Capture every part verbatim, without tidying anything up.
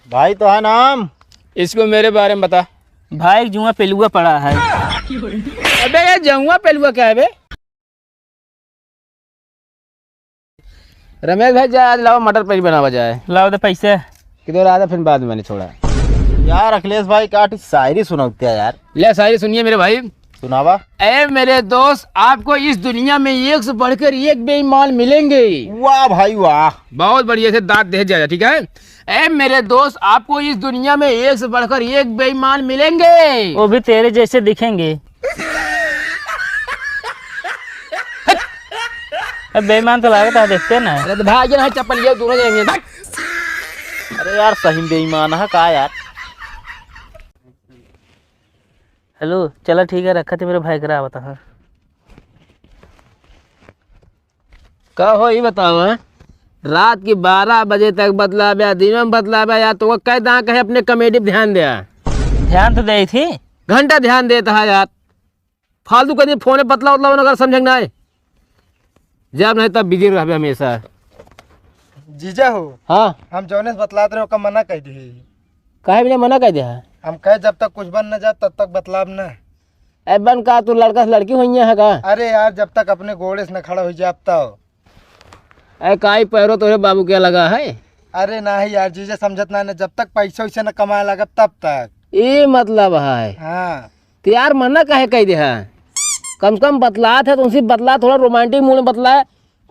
भाई, तो है नाम? इसको मेरे बारे में बता। भाई, एक जुआ पेलुआ पड़ा है। अबे, ये जुआ पेलुआ क्या है बे? रमेश भाई, जा, आज लावा मटर पनीर बनावा जाए। लावा दे पैसे। किधर आ, फिर बाद में मैंने छोड़ा। यार अखिलेश भाई, का शायरी सुनावते हैं यार। ले, शायरी सुनिए मेरे भाई। सुनावा। ए मेरे दोस्त, आपको इस दुनिया में एक से बढ़कर एक बेईमान मिलेंगे। वाह भाई वाह। बहुत बढ़िया से दांत दे जाएगा, ठीक है? ए मेरे दोस्त, आपको इस दुनिया में एक से बढ़कर एक बेईमान मिलेंगे। वो भी तेरे जैसे दिखेंगे। अब बेईमान तो लागत है, देखते ना। अरे तो भाग जा ना, चप्पल ये दोनों जने भाग। अरे यार, सही में बेईमान है का यार? हेलो, चला ठीक है, रखा थे मेरे भाई करा बता। हाँ। का हो, ई बतावा, रात की बारह बजे तक बतलाबे, दिन में बतलाबे, या तो वो कह दा कहे अपने कॉमेडी पे ध्यान दे। ध्यान तो दे थी। घंटा ध्यान देता है यार, फालतू कहीं फोन पे बतला उतला अगर समझे ना है, जब नहीं तब बिजी रहबे हमेशा। जीजा हो। हाँ। हम जौने से बतलात रहे ओका मना कह दी। काहे बिना मना कह दे है? हम कहे जब तक कुछ बन न जाए तब तक बतलाब ना। ए बन का, तू लड़का से लड़की हुई है का? अरे यार, जब तक अपने गोड़े से न खड़ा हो जाए तब। ए काई पैरो तोरे बाबू के लगा है? अरे नाही यार, जीजा समझत ना, ना, जब तक पैसा वैसा न कमाए लगब तब तक। ई मतलब है। हाँ। तो यार मना काहे कह दे है? कम से कम बतलात है तो उनसे बतला, थोड़ा रोमांटिक मूड में बतला।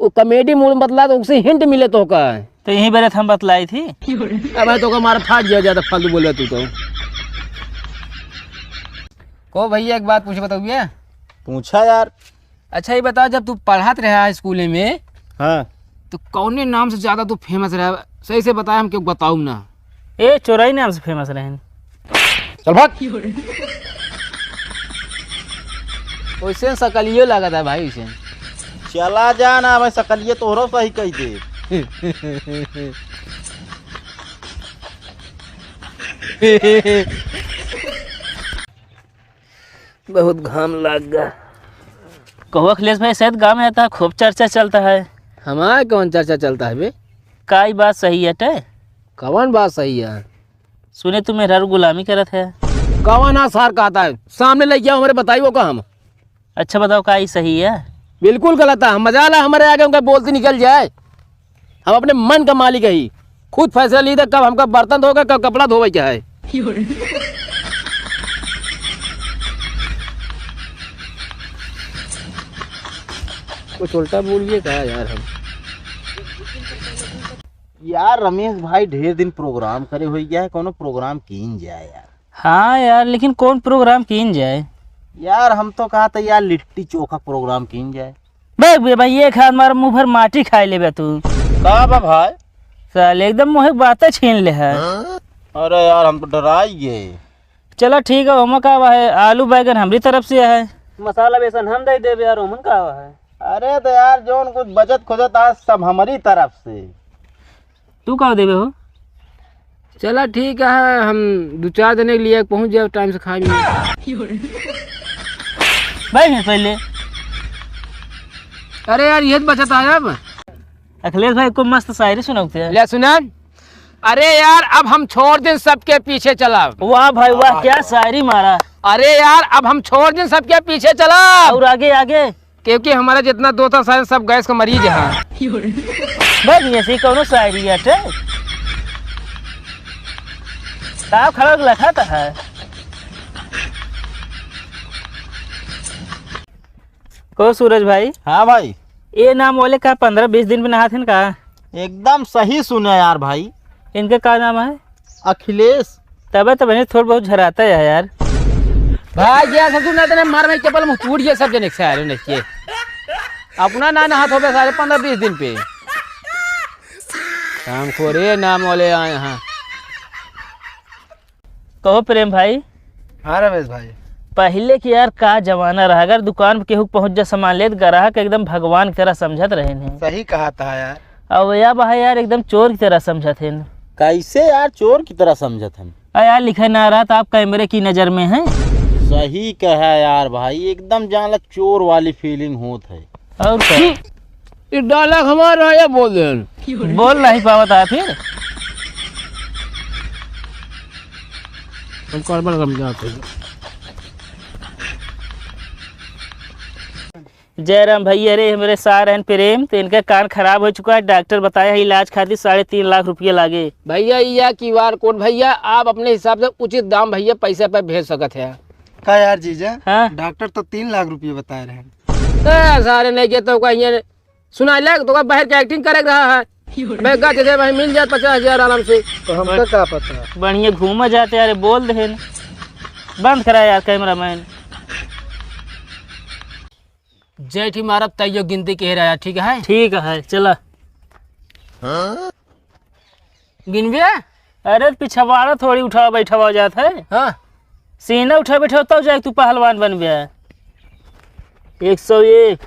वो कॉमेडी मूड में बतला तो उनसे हिंट मिले तो का। तो यहीं बेरे हम बतलाई थी। अब है तो का मार फाट गया, ज्यादा फालतू बोले तू तो। को भैया एक बात पूछे बताओ भैया। पूछा यार। अच्छा ये बताओ, जब तू पढ़त रहा स्कूल में, हाँ। तो कौने नाम से ज्यादा तू फेमस रहा? सही से बताया, हम क्यों बताऊ ना। ए चोराई नाम से फेमस रहन। चल भाग। वैसे सकलियो लागत है भाई, वैसे। चला जा ना भाई, सकलिए तोहरो सही कह दे। बहुत घाम लाग गा। कहो अखिलेश भाई, शायद गाँव में आता खूब चर्चा चलता है। हमार कौन चर्चा चलता है बे? का ई बात सही है टे? कौन बात सही है? सुने तू मेहरारू गुलामी करत है। कौन आ सार कहता है? सामने लेके आओ हमरे, बताइए का हम। अच्छा बताओ, का ई सही है? बिल्कुल गलत है। हम मजाल है, हमरे आगे उनका बोलती निकल जाए। हम अपने मन का मालिक है, खुद फैसला ली था कब हमका बर्तन धोवे, कब कपड़ा धोवे के है। कुछ उल्टा बोलिए का यार हम। यार रमेश भाई ढेर दिन प्रोग्राम करे होइ गया है, कोनो प्रोग्राम कीन जाए यार। हाँ यार, लेकिन कौन प्रोग्राम कीन जाए? यार हम तो कहा था यार लिट्टी चोखा प्रोग्राम कीन जाए। बे, बे भाई, एक हाथ मार मुंह भर माटी खाए लेबे तू। का बा भाई? साले एकदम मुंह बातें छीन ले है। अरे यार हम तो डराई गए। चला ठीक है, ओमा का बा है, आलू बैगन हमरी तरफ से है। मसाला बेसन हम दे देबे यार, ओमन का बा है। अरे तो यार जौन कुछ बचत खुचत आज सब हमरी तरफ से। तू का देबे हो? चला ठीक है, हम दो चार जने के लिए पहुंच जाए टाइम से खाए में। भाई मैं पहले। अरे यार ये तो बचत आया अब। अखिलेश भाई को मस्त शायरी सुनाते हैं। ले सुना। अरे यार अब हम छोड़ दिन सबके पीछे चला। वाह भाई वाह, क्या शायरी मारा। अरे यार अब हम छोड़ दिन सबके पीछे चला। और आगे आगे। क्योंकि हमारा जितना दोस्त है, सारे सब गैस का मरीज है। बस ऐसी कौनो शायरी है टे? का खड़क लखत है? को सूरज भाई? हाँ भाई। ये नाम वाले का पन्द्रह बीस दिन में नहात हैं का? एकदम सही सुना यार भाई। इनके का नाम है? अखिलेश। तबे तो बने थोड़ा बहुत झराता है यार। भाई गया ससुर ना तने मार भाई चपल मुंह टूट गया सब जने के सारे ने के। अपना ना नहात होबे सारे पन्द्रह बीस दिन पे। काम खोरे नाम वाले आए हैं। कहो प्रेम भाई। हाँ रमेश भाई। पहिले के यार का जमाना रहा, अगर दुकान पे केहू पहुंच जा सामान लेत, ग्राहक एकदम भगवान की तरह समझत रहे ने। सही कहा था यार। अब या बा यार एकदम चोर की तरह समझत हैं। कैसे यार चोर की तरह समझत हैं? आ यार लिखे ना रहा तो आप कैमरे की नजर में हैं। सही कहा यार भाई, एकदम जान ला चोर वाली फीलिंग होत है। और क्या? ये डायलॉग हमारा है या बोल रहे हैं? बोल नहीं पावत है फिर। हम गड़बड़ गम जात है। जयराम भैया, अरे हमरे सार हैं प्रेम, तो इनका कान खराब हो चुका है, डॉक्टर बताए हैं इलाज खातिर साढ़े तीन लाख रुपया लागे। भैया, या क्यूआर कोड भैया, आप अपने हिसाब से उचित दाम भैया पैसे पे भेज सकत है। का यार जीजा, हाँ? डॉक्टर तो तीन लाख रुपये बताए रहे हैं। ए, सारे नहीं के तो कहिए सुना ले, तो का बाहर के एक्टिंग करे रहा है। मैं गा जैसे भाई मिल जाए पचास हजार आराम से। तो हमका का पता? बढ़िया घूमा जाते, अरे बोल दे न। बंद करा यार कैमरामैन। जेठी मारब तैयो गिनती के रहा, ठीक है? ठीक है, चला। गिनबे? अरे पिछवाड़ा थोड़ी उठावा बैठावा जात है। हाँ। सीना उठा बैठा तब जाए तू पहलवान बनबे। एक सौ एक,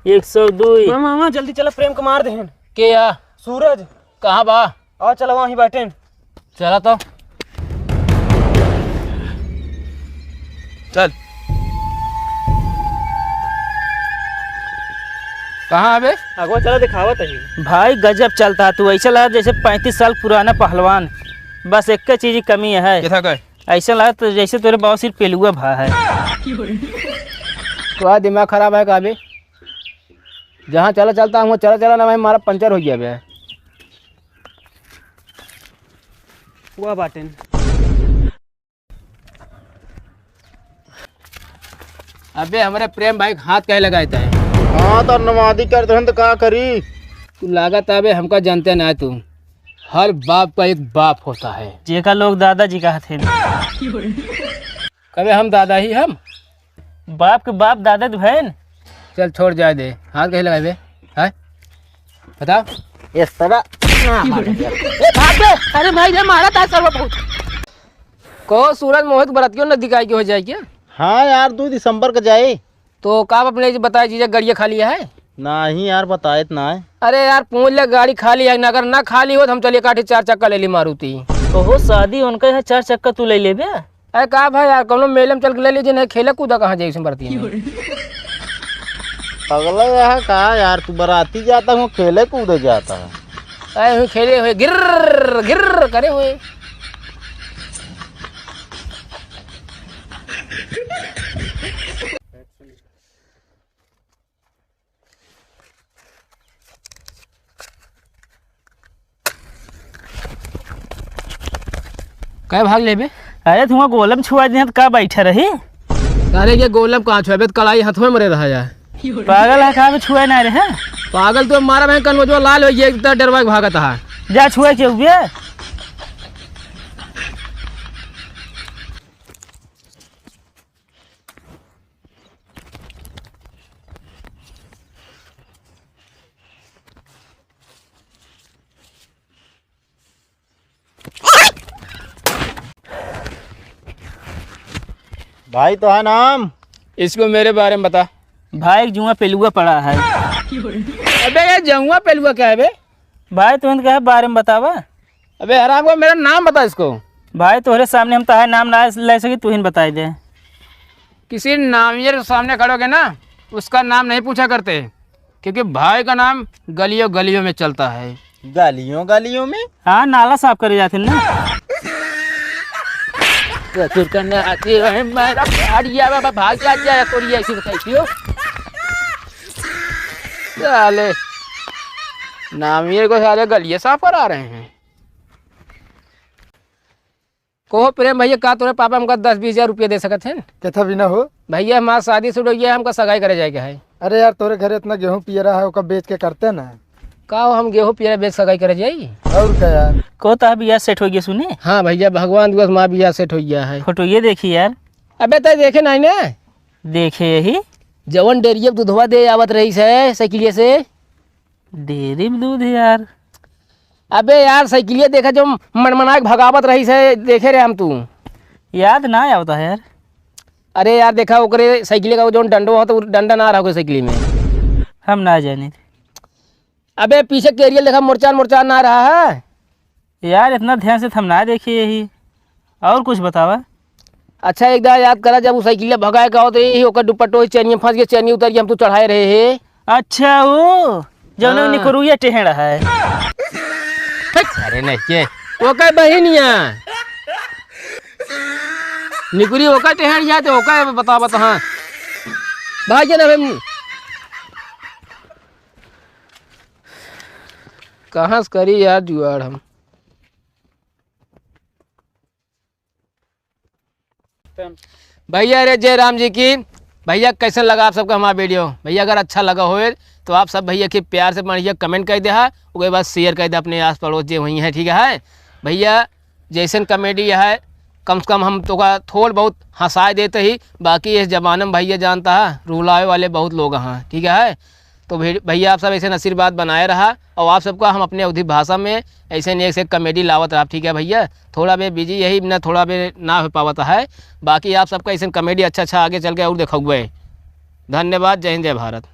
एक सौ दो। मामा, मामा, जल्दी चला, प्रेम को मार देहन। के या? सूरज। कहाँ बा? आ, चला, वहीं बाटेन। चला तो। चल। कहाँ अबे? अगवा चला, दिखावत है। भाई, गजब चलता है तू, ऐसा लगा जैसे पैंतीस साल पुराना पहलवान। बस एक चीज की कमी है। कैसा कहे? ऐसा लगा तो जैसे तोरे बाबा सिर्फ पेलुआ भा है। तो आज दिमाग खराब है का अबे? जहाँ चला चलता हूँ, चला चला ना भाई, मारा पंचर हो गया बे। हुआ बाटेन। अबे हमरे प्रेम भाई के हाथ काहे लगाए तय? हाँ, तो नवादी करत हन तो का करी? तू लागत अबे हमका जानते ना तू। हर बाप का एक बाप होता है। जेका लोग दादाजी कहत हैं। कबे हम दादा ही हम? बाप के बाप दादा तो भैन। चल छोड़ जाए दे। हाथ काहे लगाए बे? हैं? बताओ। ये साला। ए, भाग बे। अरे भाई रे, मारा था सर्व बहुत। कहो सूरज मोहित बरतियों नजदीक आई के हो जाए क्या? हाँ यार, दो दिसंबर का जाए। तो का अपने जी बताए जीजा, गाड़िया खाली है? नहीं यार, बताए तो ना है। अरे यार, पूछ ले गाड़ी खाली है ना, अगर ना खाली हो तो हम चलिए काठी चार चक्का ले ली मारुति। ओहो, शादी उनका यहाँ चार चक्का तू ले लेबे? अरे का भाई यार, कौनो मेले में चल के ले लीजिए, नहीं खेले कूदा कहाँ जाए उसमें बरतिया में। अगला यहाँ का यार, तू बराती जाता हूँ, खेले कूदे जाता है। अरे हुई खेले हुए गिर्र गिर्र करे हुए। काय भाग लेबे? अरे तुमा गोलम छुआ दिहन त का बैठे रही? अरे ये गोलम कहाँ छुआ बे, कलाई हथवे मरे रहा यार। पागल है का बे, छुआ ना रहे? पागल तो मारा मैं कनवजवा लाल हो गया, इतना डरवा के भागत है। जा छुआ के उबे। भाई तो है नाम। इसको मेरे बारे में बता। भाई जुआ पेलुआ पड़ा है। अबे ये जुआ पेलुआ क्या है बे? भाई तुम कहे बारे में बतावा। अबे हराम को मेरा नाम बता इसको। भाई तोहरे सामने हम तहार नाम ना ले सकी, तू ही बताई दे। किसी नामियर के सामने खड़ोगे ना, उसका नाम नहीं पूछा करते, क्योंकि भाई का नाम गलियों गलियों में चलता है। गलियों गलियों में? हाँ, नाला साफ करे जाते ना। ससुर का नाती रहे, मेरा भाड़िया बाबा भाग जा, जा, तोरी ऐसी बताई क्यों? साले, नामियर को साले गलिये साफ करा रहे हैं। कहो प्रेम भैया, का तोरे पापा हमका दस बीस हजार रुपया दे सकत हैं? केथा बिना हो? भैया, हमार शादी शुरू हो गया, हमका सगाई करे जाए के है। अरे यार, तोरे घरे इतना गेहूं पियरा है, ओका बेच के करते ना। का हो, हम गेहूं पियरा बेच सगाई करे जाई? और का यार? को ता बियाह सेट हो गया सुने? हाँ भैया, भगवान दुआ से हमार बियाह सेट हो गया है। फोटो ये देखी यार। अबे तय देखे नहीं ने? देखे यही। जवन डेरिया पे दूधवा दे आवत रही से साइकिलिया से। डेरी में दूध यार। अबे यार, साइकिलिया देखा जो मनमना के भगावत रही से, देखे रे हम तू। याद ना आवता है यार। अरे यार, देखा ओकरे साइकिलिया का वो जौन डंडो होता, वो डंडा ना रहा ओकरे साइकिलिया में। हम ना जाने। अबे पीछे कैरियर देखा, मुरचान मुरचान ना रहा है। यार, इतना ध्यान से तो हम ना देखे यही। और कुछ बतावा। अच्छा, एक दार याद करा, जब उ साइकिलिया भगाए का होत रही, ओकर दुपट्टो ही चैनिया फंस गया, चैनिया उतर गया, हम तो चढ़ाए रहे हे। अच्छा, वो जौन हाँ। निकरुआ टेढ़ है। अरे नहीं के? ओकर बहिनिया। निकुरी ओका टेहर जाते, ओका बतावत, हाँ। भाई जान, अबे मुँह। कहाँ से करी यार जुगाड़ हम? भैया रे, जय राम जी की। भैया, कैसन लगा आप सबका हमारा video? भैया, अगर अच्छा लगा होए तो आप सब भैया के प्यार से बढ़िया comment कर दे हा, ओके बाद share कर दे अपने आस पड़ोस जे वहीं है, ठीक है भैया। जैसन comedy है, कम से कम हम तोका थोड़ बहुत हंसाए देते ही, बाकी इस जमाने में भैया जानता है, रुलाए वाले बहुत लोग हैं, ठीक है। तो भे-, भैया, आप सब ऐसे आशीर्वाद बनाए रहा, और आप सबका हम अपने अवधी भाषा में ऐसे न ऐसे comedy लावत रहा, ठीक है भैया। थोड़ा बे busy यही ना, थोड़ा बे ना हो पावत है, बाकी आप सबका ऐसे comedy अच्छा अच्छा आगे चल के और देखउबे। धन्यवाद। जय हिंद, जय भारत।